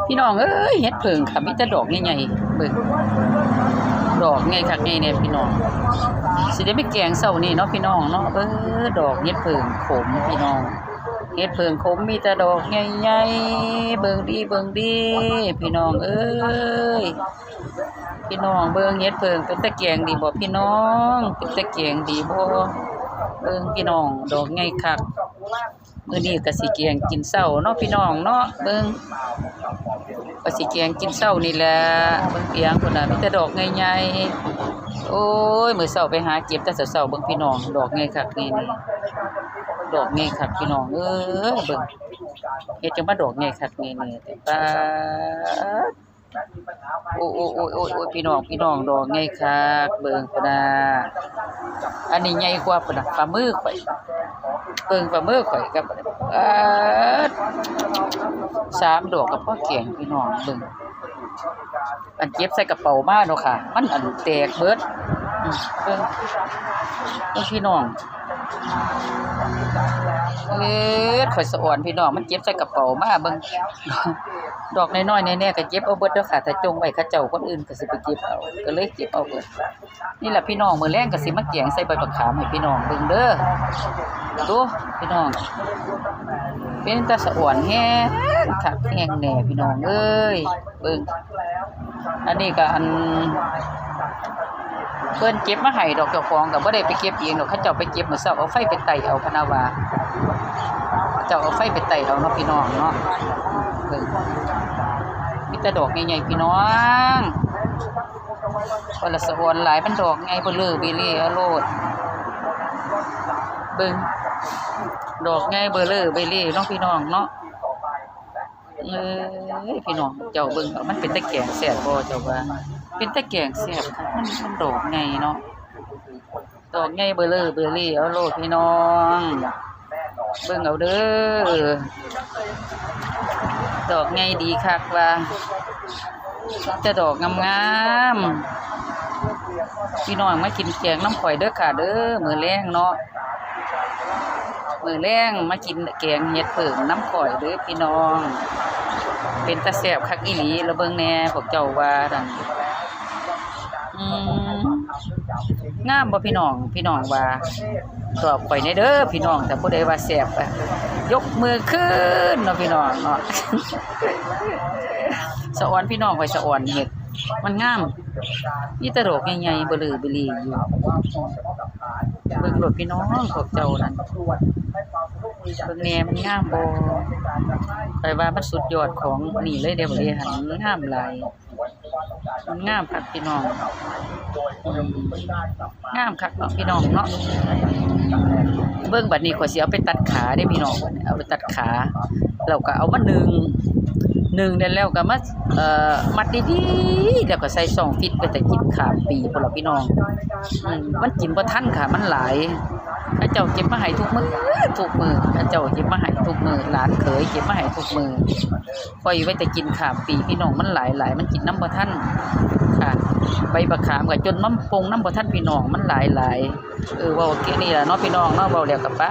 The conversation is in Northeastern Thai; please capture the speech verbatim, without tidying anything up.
พี่น้องเอ้ย เห็ดเผิ่งค่ะ มีแต่ดอกใหญ่ๆ เบิ่ง ดอกใหญ่คักใหญ่แน่พี่น้อง สิได้ไปแกงเช้านี้เนาะพี่น้องเนาะ เบิ่ง ดอกเห็ดเผิ่งขมพี่น้อง เห็ดเผิ่งขมมีแต่ดอกใหญ่ๆ เบิ่งดี เบิ่งดี พี่น้องเอ้ย พี่น้องเบิ่งเห็ดเผิ่งเป็นตาแกงดีบ่พี่น้อง เป็นตาแกงดีบ่ เบิ่งพี่น้อง ดอกใหญ่คัก มื้อนี้ก็สิแกงกินเช้าเนาะพี่น้องเนาะ เบิ่ง ก็สิแกงกินเช้านี่แหละ เบิ่งเปียงพุ้นน่ะ มีแต่ดอกใหญ่ๆ โอ้ย มื้อเช้าไปหาเก็บแต่เช้าๆ เบิ่งพี่น้อง ดอกใหญ่คักนี่นี่ ดอกใหญ่คักพี่น้องเอ้ย เบิ่ง เฮ็ดจั่งมาดอกใหญ่คักนี่นี่ ป๊าด โอ้ย โอ้ย โอ้ย โอ้ย โอ้ย พี่น้อง พี่น้อง ดอกใหญ่คัก เบิ่งพุ้นน่ะ อันนี้ใหญ่กว่าพุ้นน่ะ ฝ่ามือข่อย เบิ่งฝ่ามือข่อยกับ เอิ้ด สามดอกก็พอแกงพี่น้อง เบิ่ง อันเก็บใส่กระเป๋ามาเนาะค่ะ มันอันแตกเบิด อืม เบิ่ง เบิ่งพี่น้อง เอิ้ด ข่อยสะออนพี่น้อง มันเก็บใส่กระเป๋ามา เบิ่ง ดอกน้อยๆ แน่ๆ ก็เก็บเอาเบิดเด้อค่ะ ถ้าจ่งไว้เขาเจ้าคนอื่นก็สิไปเก็บเอา ก็เลยเก็บเอาเบิด นี่ล่ะพี่น้อง มื้อแลงก็สิมาแกงใส่ใบบักขามให้พี่น้องเบิ่งเด้อ ดู พี่น้อง เป็นตาสะออนแฮงคักแฮงแน่พี่น้องเอ้ย เบิ่ง อันนี้ก็อัน เพิ่นเก็บมาให้ดอก เจ้าของก็บ่ได้ไปเก็บเองดอก เขาเจ้าไปเก็บมื้อเช้า เอาไฟไปไต่เอาพะนะว่า เจ้าเอาไฟไปไต่เอาเนาะพี่น้องเนาะ เบิ่ง มีแต่ดอกใหญ่ๆ พี่น้อง ว่าละสะออนหลาย มันดอกใหญ่เบ้อเร่อเบ้อเร่อเอาโลด เบิ่ง ดอกใหญ่เบ้อเร่อเบ้อเร่อเนาะพี่น้องเนาะ เอ้ย พี่น้อง เจ้าเบิ่งเอา มันเป็นตาแกงแซ่บบ่เจ้าว่า เป็นตาแกงแซ่บค่ะ มัน มันดอกใหญ่เนาะ ดอกใหญ่เบ้อเร่อเบ้อเร่อเอาโลดพี่น้อง เบิ่งเอาเด้อ ดอกใหญ่ดีคักว่า จะดอกงามๆ พี่น้องมากินแกงนำข่อยเด้อค่ะเด้อ มื้อแลงเนาะ มื้อแลงมากินแกงเห็ดเผิ่งนำข่อยเด้อพี่น้อง เป็นตาแซ่บคักอีหลี ละเบิ่งแน่ พวกเจ้าว่านั่น อืม งามบ่พี่น้อง พี่น้องว่า ตอบข่อยแน่เด้อพี่น้อง ถ้าผู้ใดว่าแซ่บอะ ยกมือขึ้นเนาะพี่น้องเนาะ สะออนพี่น้องข่อยสะออนเห็ด มันงาม มีแต่ดอกใหญ่ๆ เบ้อเร่อเบ้อเร่ออยู่ เบิ่งโลดพี่น้อง พวกเจ้านั่น เบิ่งแน่มันงามบ่ ข่อยว่ามันสุดยอดของนี่เลยเด้อ บักเดหัน งามหลาย มันงามคักพี่น้อง อืม งามคักเนาะพี่น้องเนาะ เบิ่งบัดนี้ข่อยสิเอาไปตัดขาเด้พี่น้อง เอาไปตัดขา แล้วก็เอามานึ่ง นึ่งได้แล้วก็มา เอ่อ มัดดีๆ แล้วก็ใส่ซองฟิตไปแต่กินข้ามปีพุ้นล่ะพี่น้อง อืม มันกินบ่ทันค่ะ มันหลาย เขาเจ้าเก็บมาให้ทุกมื้อ ทุกมื้อ เขาเจ้าเก็บมาให้ทุกมื้อ หลานเขยเก็บมาให้ทุกมื้อ ข่อยไว้แต่กินข้ามปีพี่น้อง มันหลายหลาย มันกินนำบ่ทันค่ะ ใบบักขามก็จนมันปงนำบ่ทันพี่น้อง มันหลายหลาย เออ เว้าแค่นี้ล่ะเนาะพี่น้องเนาะ เว้าแล้วก็ไป